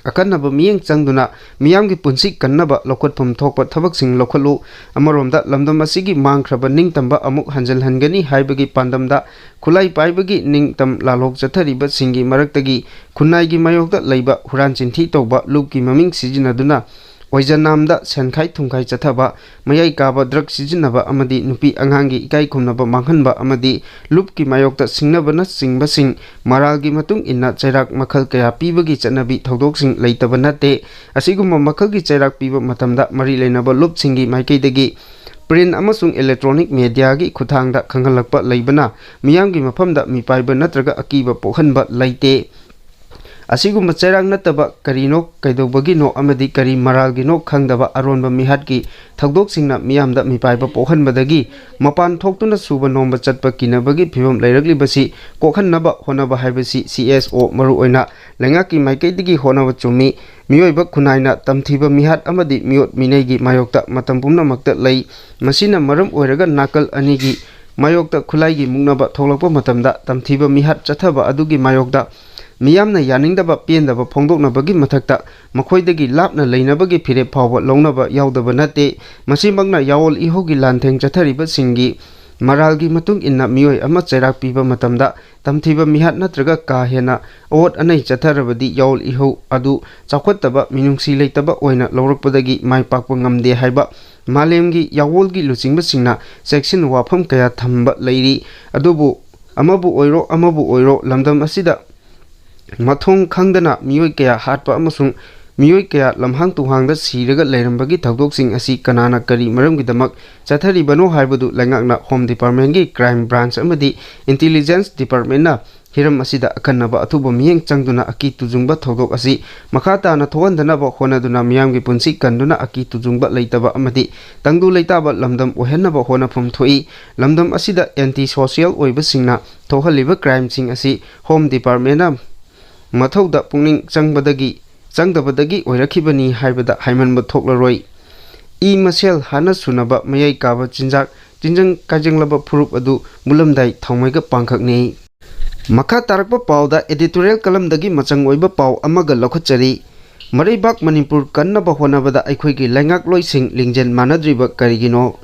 ꯑꯀꯟꯅꯕ ꯃꯤꯠꯌꯦꯡ ꯆꯪꯗꯨꯅ ꯃꯤꯌꯥꯝꯒꯤ ꯄꯨꯟꯁꯤ ꯀꯟꯅꯕ ꯂꯧꯈꯠꯐꯝ ꯊꯣꯛꯄ ꯊꯕꯛꯁꯤꯡ ꯂꯧꯈꯠꯂꯨ꯫ ꯑꯃꯔꯣꯝꯗ ꯂꯝꯗꯝ ꯑꯁꯤꯒꯤ ꯃꯥꯡꯈ꯭ꯔꯕ ꯅꯤꯡꯇꯝꯕ ꯑꯃꯨꯛ ꯍꯟꯖꯤꯜꯍꯟꯒꯅꯤ ꯍꯥꯏꯕꯒꯤ ꯄꯥꯟꯗꯝꯗ ꯈꯨꯠꯂꯥꯏ ꯄꯥꯏꯕꯒꯤ ꯅꯤꯡꯇꯝ ꯂꯥꯜꯍꯧ ꯆꯠꯊꯔꯤꯕꯁꯤꯡꯒꯤ ꯃꯔꯛꯇꯒꯤ ꯈꯨꯟꯅꯥꯏꯒꯤ ꯃꯥꯌꯣꯛꯇ ꯂꯩꯕ ꯍꯨꯔꯥꯟ ꯆꯤꯟꯊꯤ ꯇꯧꯕ ꯂꯨꯞꯀꯤ ꯃꯃꯤꯡ ꯁꯤꯖꯤꯟꯅꯗꯨꯅ ꯑꯣꯏꯖꯅꯥꯝꯗ ꯁꯦꯟꯈꯥꯏ ꯊꯨꯝꯈꯥꯏ ꯆꯠꯊꯕ, ꯃꯌꯥꯏ ꯀꯥꯕ ꯗ꯭ꯔꯒ ꯁꯤꯖꯤꯟꯅꯕ ꯑꯃꯗꯤ ꯅꯨꯄꯤ ꯑꯉꯥꯡꯒꯤ ꯏꯀꯥꯏ ꯈꯨꯝꯅꯕ ꯃꯥꯡꯍꯟꯕ ꯑꯃꯗꯤ ꯂꯨꯞꯀꯤ ꯃꯥꯌꯣꯛꯇ ꯁꯤꯡꯅꯕꯅꯆꯤꯡꯕꯁꯤꯡ ꯃꯔꯥꯜꯒꯤ ꯃꯇꯨꯡ ꯏꯟꯅ ꯆꯩꯔꯥꯛ ꯃꯈꯜ ꯀꯌꯥ ꯄꯤꯕꯒꯤ ꯆꯠꯅꯕꯤ ꯊꯧꯗꯣꯛꯁꯤꯡ ꯂꯩꯇꯕ ꯅꯠꯇꯦ꯫ ꯑꯁꯤꯒꯨꯝꯕ ꯃꯈꯜꯒꯤ ꯆꯩꯔꯥꯛ ꯄꯤꯕ ꯃꯇꯝꯗ ꯃꯔꯤ ꯂꯩꯅꯕ ꯂꯨꯞꯁꯤꯡꯒꯤ ꯃꯥꯏꯀꯩꯗꯒꯤ ꯄ꯭ꯔꯤꯟ ꯑꯃꯁꯨꯡ ꯏꯂꯦꯛꯇ꯭ꯔꯣꯅꯤꯛ ꯃꯦꯗꯤꯌꯥꯒꯤ ꯈꯨꯠꯊꯥꯡꯗ ꯈꯪꯍꯜꯂꯛꯄ ꯂꯩꯕꯅ ꯃꯤꯌꯥꯝꯒꯤ ꯃꯐꯝꯗ ꯃꯤꯄꯥꯏꯕ ꯅꯠꯇ꯭ꯔꯒ ꯑꯀꯤꯕ ꯄꯣꯛꯍꯟꯕ ꯂꯩꯇꯦ꯫ ꯑꯁꯤꯒꯨꯝꯕ ꯆꯩꯔꯥꯛ ꯅꯠꯇꯕ ꯀꯔꯤꯅꯣ, ꯀꯩꯗꯧꯕꯒꯤꯅꯣ ꯑꯃꯗꯤ ꯀꯔꯤ ꯃꯔꯥꯜꯒꯤꯅꯣ ꯈꯪꯗꯕ ꯑꯔꯣꯟꯕ ꯃꯤꯍꯥꯠꯀꯤ ꯊꯧꯗꯣꯛꯁꯤꯡꯅ ꯃꯤꯌꯥꯝꯗ ꯃꯤꯄꯥꯏꯕ ꯄꯣꯛꯍꯟꯕꯗꯒꯤ ꯃꯄꯥꯟ ꯊꯣꯛꯇꯨꯅ ꯁꯨꯕ ꯅꯣꯝꯕ ꯆꯠꯄ ꯀꯤꯅꯕꯒꯤ ꯐꯤꯕꯝ ꯂꯩꯔꯛꯂꯤꯕꯁꯤ ꯀꯣꯛꯍꯟꯅꯕ ꯍꯣꯠꯅꯕ ꯍꯥꯏꯕꯁꯤ ꯁꯤ ꯑꯦꯁ ꯑꯣ ꯃꯔꯨꯑꯣꯏꯅ ꯂꯩꯉꯥꯛꯀꯤ ꯃꯥꯏꯀꯩꯗꯒꯤ ꯍꯣꯠꯅꯕ ꯆꯨꯝꯃꯤ꯫ ꯃꯤꯑꯣꯏꯕ ꯈꯨꯟꯅꯥꯏꯅ ꯇꯝꯊꯤꯕ ꯃꯤꯍꯥꯠ ꯑꯃꯗꯤ ꯃꯤꯑꯣꯠ ꯃꯤꯅꯩꯒꯤ ꯃꯥꯌꯣꯛꯇ ꯃꯇꯝ ꯄꯨꯝꯅꯃꯛꯇ ꯂꯩ꯫ ꯃꯁꯤꯅ ꯃꯔꯝ ꯑꯣꯏꯔꯒ ꯅꯥꯀꯜ ꯑꯅꯤꯒꯤ ꯃꯥꯌꯣꯛꯇ ꯈꯨꯠꯂꯥꯏꯒꯤ ꯃꯨꯛꯅꯕ ꯊꯣꯛꯂꯛꯄ ꯃꯇꯝꯗ ꯇꯝꯊꯤꯕ ꯃꯤꯍꯥꯠ ꯆꯠꯊꯕ ꯑꯗꯨꯒꯤ ꯃꯥꯌꯣꯛꯇ ꯃꯤꯌꯥꯝꯅ ꯌꯥꯅꯤꯡꯗꯕ ꯄꯦꯟꯗꯕ ꯐꯣꯡꯗꯣꯛꯅꯕꯒꯤ ꯃꯊꯛꯇ ꯃꯈꯣꯏꯗꯒꯤ ꯂꯥꯞꯅ ꯂꯩꯅꯕꯒꯤ ꯐꯤꯔꯦꯞ ꯐꯥꯎꯕ ꯂꯧꯅꯕ ꯌꯥꯎꯗꯕ ꯅꯠꯇꯦ꯫ ꯃꯁꯤꯃꯛꯅ ꯌꯥꯑꯣꯜ ꯏꯍꯧꯒꯤ ꯂꯥꯟꯊꯦꯡ ꯆꯠꯊꯔꯤꯕꯁꯤꯡꯒꯤ ꯃꯔꯥꯜꯒꯤ ꯃꯇꯨꯡ ꯏꯟꯅ ꯃꯤꯑꯣꯏ ꯑꯃ ꯆꯩꯔꯥꯛ ꯄꯤꯕ ꯃꯇꯝꯗ ꯇꯝꯊꯤꯕ ꯃꯤꯍꯥꯠ ꯅꯠꯇ꯭ꯔꯒ ꯀꯥ ꯍꯦꯟꯅ ꯑꯑꯣꯠ ꯑꯅꯩ ꯆꯠꯊꯔꯕꯗꯤ ꯌꯥꯑꯣꯜ ꯏꯍꯧ ꯑꯗꯨ ꯆꯥꯎꯈꯠꯇꯕ, ꯃꯤꯅꯨꯡꯁꯤ ꯂꯩꯇꯕ ꯑꯣꯏꯅ ꯂꯧꯔꯛꯄꯗꯒꯤ ꯃꯥꯏ ꯄꯥꯛꯄ ꯉꯝꯗꯦ ꯍꯥꯏꯕ ꯃꯥꯂꯦꯝꯒꯤ ꯌꯥꯑꯣꯜꯒꯤ ꯂꯨꯆꯤꯡꯕꯁꯤꯡꯅ ꯆꯦꯛꯁꯤꯟ ꯋꯥꯐꯝ ꯀꯌꯥ ꯊꯝꯕ ꯂꯩꯔꯤ꯫ ꯑꯗꯨꯕꯨ ꯑꯃꯕꯨ ꯑꯣꯏꯔꯣ, ꯑꯃꯕꯨ ꯑꯣꯏꯔꯣ, ꯂꯝꯗꯝ ꯑꯁꯤꯗ ꯃꯊꯣꯡ ꯈꯪꯗꯅ ꯃꯤꯑꯣꯏ ꯀꯌꯥ ꯍꯥꯠꯄ ꯑꯃꯁꯨꯡ ꯃꯤꯑꯣꯏ ꯀꯌꯥ ꯂꯝꯍꯥꯡ ꯇꯨꯍꯥꯡꯗ ꯁꯤꯔꯒ ꯂꯩꯔꯝꯕꯒꯤ ꯊꯧꯗꯣꯛꯁꯤꯡ ꯑꯁꯤ ꯀꯅꯥꯅ ꯀꯔꯤ ꯃꯔꯝꯒꯤꯗꯃꯛ ꯆꯠꯊꯔꯤꯕꯅꯣ ꯍꯥꯏꯕꯗꯨ ꯂꯩꯉꯥꯛꯅ ꯍꯣꯝ ꯗꯤꯄꯥꯔꯠꯃꯦꯟꯒꯤ ꯀ꯭ꯔꯥꯏꯝ ꯕ꯭ꯔꯥꯟꯆ ꯑꯃꯗꯤ ꯏꯟꯇꯤꯂꯤꯖꯦꯟꯁ ꯗꯤꯄꯥꯔꯠꯃꯦꯟꯅ ꯍꯤꯔꯝ ꯑꯁꯤꯗ ꯑꯈꯟꯅꯕ ꯑꯊꯨꯕ ꯃꯤꯠꯌꯦꯡ ꯆꯪꯗꯨꯅ ꯑꯀꯤ ꯇꯨꯖꯨꯡꯕ ꯊꯧꯗꯣꯛ ꯑꯁꯤ ꯃꯈꯥ ꯇꯥꯅ ꯊꯣꯛꯍꯟꯗꯅꯕ ꯍꯣꯠꯅꯗꯨꯅ ꯃꯤꯌꯥꯝꯒꯤ ꯄꯨꯟꯁꯤ ꯀꯟꯗꯨꯅ ꯑꯀꯤ ꯇꯨꯖꯨꯡꯕ ꯂꯩꯇꯕ ꯑꯃꯗꯤ ꯇꯪꯗꯨ ꯂꯩꯇꯥꯕ ꯂꯝꯗꯝ ꯑꯣꯏꯍꯟꯅꯕ ꯍꯣꯠꯅꯐꯝ ꯊꯣꯛꯏ꯫ ꯂꯝꯗꯝ ꯑꯁꯤꯗ ꯑꯦꯟꯇꯤ ꯁꯣꯁꯤꯌꯦꯜ ꯑꯣꯏꯕꯁꯤꯡꯅ ꯊꯣꯛꯍꯜꯂꯤꯕ ꯀ꯭ꯔꯥꯏꯝꯁꯤꯡ ꯑꯁꯤ ꯍꯣꯝ ꯗꯤꯄꯥꯔꯠꯃꯦꯟꯅ ꯃꯊꯧꯗ ꯄꯨꯛꯅꯤꯡ ꯆꯪꯕꯗꯒꯤ, ꯆꯪꯗꯕꯗꯒꯤ ꯑꯣꯏꯔꯛꯈꯤꯕꯅꯤ ꯍꯥꯏꯕꯗ ꯍꯥꯏꯃꯟꯕ ꯊꯣꯛꯂꯔꯣꯏ꯫ ꯏ ꯃꯁꯦꯜ ꯍꯥꯠꯅ ꯁꯨꯅꯕ ꯃꯌꯥꯏ ꯀꯥꯕ ꯆꯤꯟꯖꯥꯛ, ꯆꯤꯟꯖꯪ ꯀꯥꯏꯖꯪꯂꯕ ꯐꯨꯔꯨꯞ ꯑꯗꯨ ꯃꯨꯜꯂꯝꯗꯥꯏ ꯊꯥꯎꯃꯩꯒ ꯄꯥꯡꯈꯛꯅꯤ꯫ ꯃꯈꯥ ꯇꯥꯔꯛꯄ ꯄꯥꯎꯗ editorial columnꯗꯒꯤ ꯃꯆꯪ ꯑꯣꯏꯕ ꯄꯥꯎ ꯑꯃꯒ ꯂꯧꯈꯠꯆꯔꯤ꯫ ꯃꯔꯩꯕꯥꯛ ꯃꯅꯤꯄꯨꯔ ꯀꯟꯅꯕ ꯍꯣꯠꯅꯕꯗ ꯑꯩꯈꯣꯏꯒꯤ ꯂꯩꯉꯥꯛꯂꯣꯏꯁꯤꯡ ꯂꯤꯡꯖꯦꯜ ꯃꯥꯟꯅꯗ꯭ꯔꯤꯕ ꯀꯔꯤꯒꯤꯅꯣ?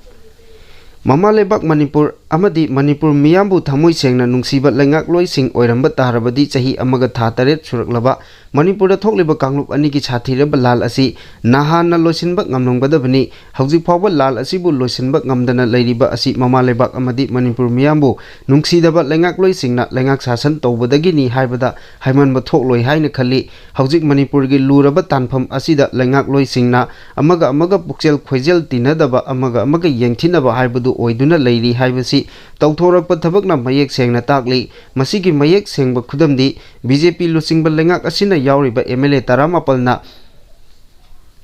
ꯃꯃꯥ ꯂꯩꯕꯥꯛ ꯃꯅꯤꯄꯨꯔ ꯑꯃꯗꯤ ꯃꯅꯤꯄꯨꯔ ꯃꯤꯌꯥꯝꯕꯨ ꯊꯃꯣꯏ ꯁꯦꯡꯅ ꯅꯨꯡꯁꯤꯕ ꯂꯩꯉꯥꯛꯂꯣꯏꯁꯤꯡ ꯑꯣꯏꯔꯝꯕ ꯇꯥꯔꯕꯗꯤ, ꯆꯍꯤ ꯑꯃꯒ ꯊꯥ ꯇꯔꯦꯠ ꯁꯨꯔꯛꯂꯕ ꯃꯅꯤꯄꯨꯔꯗ ꯊꯣꯛꯂꯤꯕ ꯀꯥꯡꯂꯨꯞ ꯑꯅꯤꯒꯤ ꯁꯥꯊꯤꯔꯕ ꯂꯥꯜ ꯑꯁꯤ ꯅꯍꯥꯟꯅ ꯂꯣꯏꯁꯤꯟꯕ ꯉꯝꯂꯝꯒꯗꯕꯅꯤ꯫ ꯍꯧꯖꯤꯛ ꯐꯥꯎꯕ ꯂꯥꯜ ꯑꯁꯤꯕꯨ ꯂꯣꯏꯁꯤꯟꯕ ꯉꯝꯗꯅ ꯂꯩꯔꯤꯕ ꯑꯁꯤ ꯃꯃꯥ ꯂꯩꯕꯥꯛ ꯑꯃꯗꯤ ꯃꯅꯤꯄꯨꯔ ꯃꯤꯌꯥꯝꯕꯨ ꯅꯨꯡꯁꯤꯗꯕ ꯂꯩꯉꯥꯛꯂꯣꯏꯁꯤꯡꯅ ꯂꯩꯉꯥꯛ ꯁꯥꯁꯟ ꯇꯧꯕꯗꯒꯤꯅꯤ ꯍꯥꯏꯕꯗ ꯍꯥꯏꯃꯟꯕ ꯊꯣꯛꯂꯣꯏ ꯍꯥꯏꯅ ꯈꯜꯂꯤ꯫ ꯍꯧꯖꯤꯛ ꯃꯅꯤꯄꯨꯔꯒꯤ ꯂꯨꯔꯕ ꯇꯥꯟꯐꯝ ꯑꯁꯤꯗ ꯂꯩꯉꯥꯛꯂꯣꯏꯁꯤꯡꯅ ꯑꯃꯒ ꯑꯃꯒ ꯄꯨꯛꯆꯦꯜ ꯈꯣꯏꯖꯦꯜ ꯇꯤꯟꯅꯗꯕ, ꯑꯃꯒ ꯑꯃꯒ ꯌꯦꯡꯊꯤꯅꯕ ꯍꯥꯏꯕꯗꯨ ꯑꯣꯏꯗꯨꯅ ꯂꯩꯔꯤ ꯍꯥꯏꯕꯁꯤ ꯇꯧꯊꯣꯔꯛꯄ ꯊꯕꯛꯅ ꯃꯌꯦꯛ ꯁꯦꯡꯅ ꯇꯥꯛꯂꯤ꯫ ꯃꯁꯤꯒꯤ ꯃꯌꯦꯛ ꯁꯦꯡꯕ ꯈꯨꯗꯝꯗꯤ ꯕꯤ ꯖꯦ ꯄꯤ ꯂꯨꯆꯤꯡꯕ ꯂꯩꯉꯥꯛ ꯑꯁꯤꯅ ꯌꯥꯎꯔꯤꯕ ꯑꯦꯝ ꯑꯦꯜ ꯑꯦ ꯇꯔꯥꯃꯥꯄꯜꯅ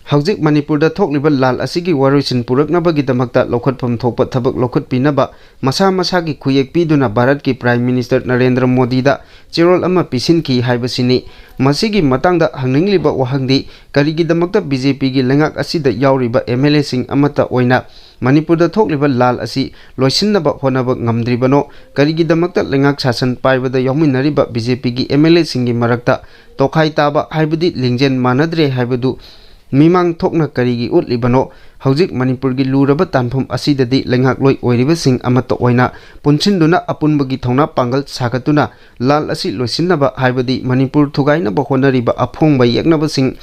ꯍꯧꯖꯤꯛ ꯃꯅꯤꯄꯨꯔꯗ ꯊꯣꯛꯂꯤꯕ ꯂꯥꯜ ꯑꯁꯤꯒꯤ ꯋꯥꯔꯣꯏꯁꯤꯟ ꯄꯨꯔꯛꯅꯕꯒꯤꯗꯃꯛꯇ ꯂꯧꯈꯠꯐꯝ ꯊꯣꯛꯄ ꯊꯕꯛ ꯂꯧꯈꯠꯄꯤꯅꯕ ꯃꯁꯥ ꯃꯁꯥꯒꯤ ꯈꯨꯌꯦꯛ ꯄꯤꯗꯨꯅ ꯚꯥꯔꯠꯀꯤ Prime Minister ꯅꯔꯦꯟꯗ꯭ꯔ ꯃꯣꯗꯤꯗ ꯆꯦꯔꯣꯜ ꯑꯃ ꯄꯤꯁꯤꯟꯈꯤ ꯍꯥꯏꯕꯁꯤꯅꯤ꯫ ꯃꯁꯤꯒꯤ ꯃꯇꯥꯡꯗ ꯍꯪꯅꯤꯡꯂꯤꯕ ꯋꯥꯍꯪꯗꯤ, ꯀꯔꯤꯒꯤꯗꯃꯛꯇ ꯕꯤ ꯖꯦ ꯄꯤꯒꯤ ꯂꯩꯉꯥꯛ ꯑꯁꯤꯗ ꯌꯥꯎꯔꯤꯕ ꯑꯦꯝ ꯑꯦꯜ ꯑꯦꯁꯤꯡ ꯑꯃꯠꯇ ꯑꯣꯏꯅ ꯃꯅꯤꯄꯨꯔꯗ ꯊꯣꯛꯂꯤꯕ ꯂꯥꯜ ꯑꯁꯤ ꯂꯣꯏꯁꯤꯟꯅꯕ ꯍꯣꯠꯅꯕ ꯉꯝꯗ꯭ꯔꯤꯕꯅꯣ? ꯀꯔꯤꯒꯤꯗꯃꯛꯇ ꯂꯩꯉꯥꯛ ꯁꯥꯁꯟ ꯄꯥꯏꯕꯗ ꯌꯥꯎꯃꯤꯟꯅꯔꯤꯕ ꯕꯤ ꯖꯦ ꯄꯤꯒꯤ ꯑꯦꯝ ꯑꯦꯜ ꯑꯦꯁꯤꯡꯒꯤ ꯃꯔꯛꯇ ꯇꯣꯈꯥꯏ ꯇꯥꯕ, ꯍꯥꯏꯕꯗꯤ ꯂꯤꯡꯖꯦꯜ ꯃꯥꯟꯅꯗ꯭ꯔꯦ ꯍꯥꯏꯕꯗꯨ ꯃꯤꯃꯥꯡ ꯊꯣꯛꯅ ꯀꯔꯤꯒꯤ ꯎꯠꯂꯤꯕꯅꯣ? ꯍꯧꯖꯤꯛ ꯃꯅꯤꯄꯨꯔꯒꯤ ꯂꯨꯔꯕ ꯇꯥꯟꯐꯝ ꯑꯁꯤꯗꯗꯤ ꯂꯩꯉꯥꯛꯂꯣꯏ ꯑꯣꯏꯔꯤꯕꯁꯤꯡ ꯑꯃꯠꯇ ꯑꯣꯏꯅ ꯄꯨꯟꯁꯤꯟꯗꯨꯅ ꯑꯄꯨꯟꯕꯒꯤ ꯊꯧꯅꯥ ꯄꯥꯡꯒꯜ ꯁꯥꯒꯠꯇꯨꯅ ꯂꯥꯜ ꯑꯁꯤ ꯂꯣꯏꯁꯤꯟꯅꯕ, ꯍꯥꯏꯕꯗꯤ ꯃꯅꯤꯄꯨꯔ ꯊꯨꯒꯥꯏꯅꯕ ꯍꯣꯠꯅꯔꯤꯕ ꯑꯐꯣꯡꯕ ꯌꯦꯛꯅꯕꯁꯤꯡ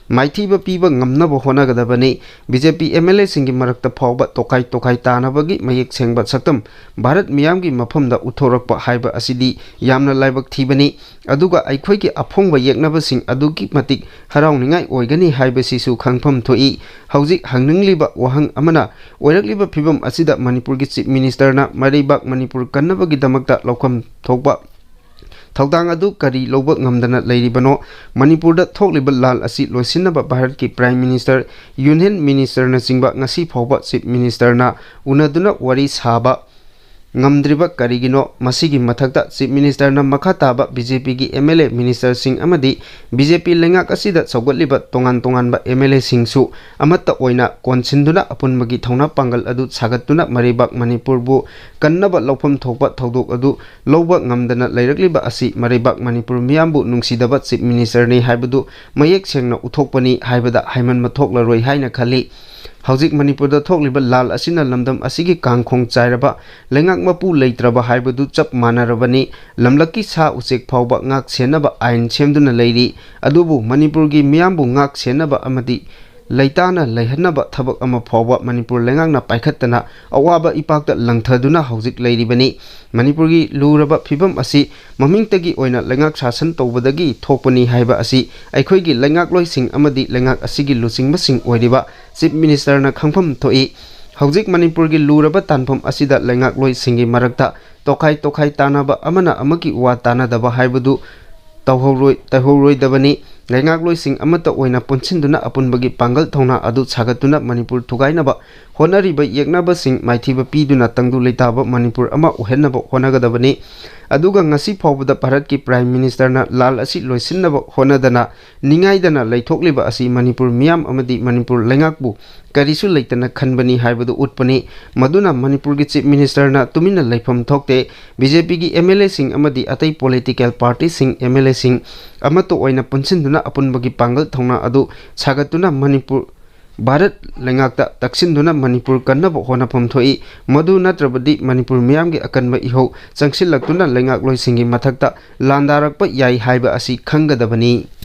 ꯃꯥꯏꯊꯤꯕ ꯄꯤꯕ ꯉꯝꯅꯕ ꯍꯣꯠꯅꯒꯗꯕꯅꯤ꯫ B J P M L ꯑꯦꯁꯤꯡꯒꯤ ꯃꯔꯛꯇ ꯐꯥꯎꯕ ꯇꯣꯈꯥꯏ ꯇꯣꯈꯥꯏ ꯇꯥꯅꯕꯒꯤ ꯃꯌꯦꯛ ꯁꯦꯡꯕ ꯁꯛꯇꯝ ꯚꯥꯔꯠ ꯃꯤꯌꯥꯝꯒꯤ ꯃꯐꯝꯗ ꯎꯠꯊꯣꯔꯛꯄ ꯍꯥꯏꯕ ꯑꯁꯤꯗꯤ ꯌꯥꯝꯅ ꯂꯥꯏꯕꯛ ꯊꯤꯕꯅꯤ꯫ ꯑꯗꯨꯒ ꯑꯩꯈꯣꯏꯒꯤ ꯑꯐꯣꯡꯕ ꯌꯦꯛꯅꯕꯁꯤꯡ ꯑꯗꯨꯛꯀꯤ ꯃꯇꯤꯛ ꯍꯔꯥꯎꯅꯤꯡꯉꯥꯏ ꯑꯣꯏꯒꯅꯤ ꯍꯥꯏꯕꯁꯤꯁꯨ ꯈꯪꯐꯝ ꯊꯣꯛꯏ꯫ ꯍꯧꯖꯤꯛ ꯍꯪꯅꯤꯡꯂꯤꯕ ꯋꯥꯍꯪ ꯑꯃꯅ, ꯑꯣꯏꯔꯛꯂꯤꯕ ꯐꯤꯕꯝ ꯑꯁꯤꯗ ꯃꯅꯤꯄꯨꯔꯒꯤ Chief Ministerꯅ ꯃꯔꯩꯕꯥꯛ ꯃꯅꯤꯄꯨꯔ ꯀꯟꯅꯕꯒꯤꯗꯃꯛꯇ ꯂꯧꯐꯝ ꯊꯣꯛꯄ ꯊꯧꯗꯥꯡ ꯑꯗꯨ ꯀꯔꯤ ꯂꯧꯕ ꯉꯝꯗꯅ ꯂꯩꯔꯤꯕꯅꯣ? ꯃꯅꯤꯄꯨꯔꯗ ꯊꯣꯛꯂꯤꯕ ꯂꯥꯜ ꯑꯁꯤ ꯂꯣꯏꯁꯤꯟꯅꯕ ꯚꯥꯔꯠꯀꯤ Prime Minister, Union Ministerꯅꯆꯤꯡꯕ ꯉꯁꯤ ꯐꯥꯎꯕ Chief Ministerꯅ ꯎꯅꯗꯨꯅ ꯋꯥꯔꯤ ꯁꯥꯕ ꯉꯝꯗ꯭ꯔꯤꯕ ꯀꯔꯤꯒꯤꯅꯣ? ꯃꯁꯤꯒꯤ ꯃꯊꯛꯇ Chief Ministerꯅ ꯃꯈꯥ ꯇꯥꯕ BJPꯒꯤ MLA, ministerꯁꯤꯡ ꯑꯃꯗꯤ BJP ꯂꯩꯉꯥꯛ ꯑꯁꯤꯗ ꯁꯧꯒꯠꯂꯤꯕ ꯇꯣꯉꯥꯟ ꯇꯣꯉꯥꯟꯕ MLAꯁꯤꯡꯁꯨ ꯑꯃꯠꯇ ꯑꯣꯏꯅ ꯀꯣꯟꯁꯤꯟꯗꯨꯅ ꯑꯄꯨꯟꯕꯒꯤ ꯊꯧꯅꯥ ꯄꯥꯡꯒꯜ ꯑꯗꯨ ꯁꯥꯒꯠꯇꯨꯅ ꯃꯔꯩꯕꯥꯛ ꯃꯅꯤꯄꯨꯔꯕꯨ ꯀꯟꯅꯕ ꯂꯧꯐꯝ ꯊꯣꯛꯄ ꯊꯧꯗꯣꯛ ꯑꯗꯨ ꯂꯧꯕ ꯉꯝꯗꯅ ꯂꯩꯔꯛꯂꯤꯕ ꯑꯁꯤ ꯃꯔꯩꯕꯥꯛ ꯃꯅꯤꯄꯨꯔ ꯃꯤꯌꯥꯝꯕꯨ ꯅꯨꯡꯁꯤꯗꯕ Chief Ministerꯅꯤ ꯍꯥꯏꯕꯗꯨ ꯃꯌꯦꯛ ꯁꯦꯡꯅ ꯎꯠꯊꯣꯛꯄꯅꯤ ꯍꯥꯏꯕꯗ ꯍꯥꯏꯃꯟꯕ ꯊꯣꯛꯂꯔꯣꯏ ꯍꯥꯏꯅ ꯈꯜꯂꯤ꯫ ꯍꯧꯖꯤꯛ ꯃꯅꯤꯄꯨꯔꯗ ꯊꯣꯛꯂꯤꯕ ꯂꯥꯜ ꯑꯁꯤꯅ ꯂꯝꯗꯝ ꯑꯁꯤꯒꯤ ꯀꯥꯡꯈꯣꯡ ꯆꯥꯏꯔꯕ ꯂꯩꯉꯥꯛ ꯃꯄꯨ ꯂꯩꯇ꯭ꯔꯕ ꯍꯥꯏꯕꯗꯨ ꯆꯞ ꯃꯥꯟꯅꯔꯕꯅꯤ꯫ ꯂꯝꯂꯛꯀꯤ ꯁꯥ ꯎꯆꯦꯛ ꯐꯥꯎꯕ ꯉꯥꯛ ꯁꯦꯟꯅꯕ ꯑꯥꯏꯟ ꯁꯦꯝꯗꯨꯅ ꯂꯩꯔꯤ꯫ ꯑꯗꯨꯕꯨ ꯃꯅꯤꯄꯨꯔꯒꯤ ꯃꯤꯌꯥꯝꯕꯨ ꯉꯥꯛ ꯁꯦꯟꯅꯕ ꯑꯃꯗꯤ ꯂꯩꯇꯥꯅ ꯂꯩꯍꯟꯅꯕ ꯊꯕꯛ ꯑꯃ ꯐꯥꯎꯕ ꯃꯅꯤꯄꯨꯔ ꯂꯩꯉꯥꯛꯅ ꯄꯥꯏꯈꯠꯇꯅ ꯑꯋꯥꯕ ꯏꯄꯥꯛꯇ ꯂꯪꯊꯗꯨꯅ ꯍꯧꯖꯤꯛ ꯂꯩꯔꯤꯕꯅꯤ꯫ ꯃꯅꯤꯄꯨꯔꯒꯤ ꯂꯨꯔꯕ ꯐꯤꯕꯝ ꯑꯁꯤ ꯃꯃꯤꯡꯇꯒꯤ ꯑꯣꯏꯅ ꯂꯩꯉꯥꯛ ꯁꯥꯁꯟ ꯇꯧꯕꯗꯒꯤ ꯊꯣꯛꯄꯅꯤ ꯍꯥꯏꯕ ꯑꯁꯤ ꯑꯩꯈꯣꯏꯒꯤ ꯂꯩꯉꯥꯛꯂꯣꯏꯁꯤꯡ ꯑꯃꯗꯤ ꯂꯩꯉꯥꯛ ꯑꯁꯤꯒꯤ ꯂꯨꯆꯤꯡꯕꯁꯤꯡ ꯑꯣꯏꯔꯤꯕ Chief Ministerꯅ ꯈꯪꯐꯝ ꯊꯣꯛꯏ꯫ ꯍꯧꯖꯤꯛ ꯃꯅꯤꯄꯨꯔꯒꯤ ꯂꯨꯔꯕ ꯇꯥꯟꯐꯝ ꯑꯁꯤꯗ ꯂꯩꯉꯥꯛꯂꯣꯏꯁꯤꯡꯒꯤ ꯃꯔꯛꯇ ꯇꯣꯈꯥꯏ ꯇꯣꯈꯥꯏ ꯇꯥꯅꯕ, ꯑꯃꯅ ꯑꯃꯒꯤ ꯋꯥ ꯇꯥꯅꯗꯕ ꯍꯥꯏꯕꯗꯨ ꯇꯧꯍꯧꯔꯣꯏ-, ꯇꯧꯍꯧꯔꯣꯏꯗꯕꯅꯤ꯫ ꯂꯩꯉꯥꯛꯂꯣꯏꯁꯤꯡ ꯑꯃꯠꯇ ꯑꯣꯏꯅ ꯄꯨꯟꯁꯤꯟꯗꯨꯅ ꯑꯄꯨꯟꯕꯒꯤ ꯄꯥꯡꯒꯜ ꯊꯧꯅꯥ ꯑꯗꯨ ꯁꯥꯒꯠꯇꯨꯅ ꯃꯅꯤꯄꯨꯔ ꯊꯨꯒꯥꯏꯅꯕ ꯍꯣꯠꯅꯔꯤꯕ ꯌꯦꯛꯅꯕꯁꯤꯡ ꯃꯥꯏꯊꯤꯕ ꯄꯤꯗꯨꯅ ꯇꯪꯗꯨ ꯂꯩꯇꯥꯕ ꯃꯅꯤꯄꯨꯔ ꯑꯃ ꯑꯣꯏꯍꯟꯅꯕ ꯍꯣꯠꯅꯒꯗꯕꯅꯤ꯫ ꯑꯗꯨꯒ ꯉꯁꯤ ꯐꯥꯎꯕꯗ ꯚꯥꯔꯠꯀꯤ Prime Ministerꯅ ꯂꯥꯜ ꯑꯁꯤ ꯂꯣꯏꯁꯤꯟꯅꯕ ꯍꯣꯠꯅꯗꯅ ꯅꯤꯡꯉꯥꯏꯗꯅ ꯂꯩꯊꯣꯛꯂꯤꯕ ꯑꯁꯤ ꯃꯅꯤꯄꯨꯔ ꯃꯤꯌꯥꯝ ꯑꯃꯗꯤ ꯃꯅꯤꯄꯨꯔ ꯂꯩꯉꯥꯛꯄꯨ ꯀꯔꯤꯁꯨ ꯂꯩꯇꯅ ꯈꯟꯕꯅꯤ ꯍꯥꯏꯕꯗꯨ ꯎꯠꯄꯅꯤ꯫ ꯃꯗꯨꯅ ꯃꯅꯤꯄꯨꯔꯒꯤ Chief Ministerꯅ ꯇꯨꯃꯤꯟꯅ ꯂꯩꯐꯝ ꯊꯣꯛꯇꯦ꯫ BJPꯒꯤ MLAꯁꯤꯡ ꯑꯃꯗꯤ ꯑꯇꯩ political partyꯁꯤꯡ, MLAꯁꯤꯡ ꯑꯃꯠꯇ ꯑꯣꯏꯅ ꯄꯨꯟꯁꯤꯟꯗꯨꯅ ꯑꯄꯨꯟꯕꯒꯤ ꯄꯥꯡꯒꯜ ꯊꯧꯅꯥ ꯑꯗꯨ ꯁꯥꯒꯠꯇꯨꯅ ꯃꯅꯤꯄꯨꯔ, ꯚꯥꯔꯠ ꯂꯩꯉꯥꯛꯇ ꯇꯛꯁꯤꯟꯗꯨꯅ ꯃꯅꯤꯄꯨꯔ ꯀꯟꯅꯕ ꯍꯣꯠꯅꯐꯝ ꯊꯣꯛꯏ꯫ ꯃꯗꯨ ꯅꯠꯇ꯭ꯔꯕꯗꯤ ꯃꯅꯤꯄꯨꯔ ꯃꯤꯌꯥꯝꯒꯤ ꯑꯀꯟꯕ ꯏꯍꯧ ꯆꯪꯁꯤꯜꯂꯛꯇꯨꯅ ꯂꯩꯉꯥꯛꯂꯣꯏꯁꯤꯡꯒꯤ ꯃꯊꯛꯇ ꯂꯥꯟꯗꯥꯔꯛꯄ ꯌꯥꯏ ꯍꯥꯏꯕ ꯑꯁꯤ ꯈꯪꯒꯗꯕꯅꯤ꯫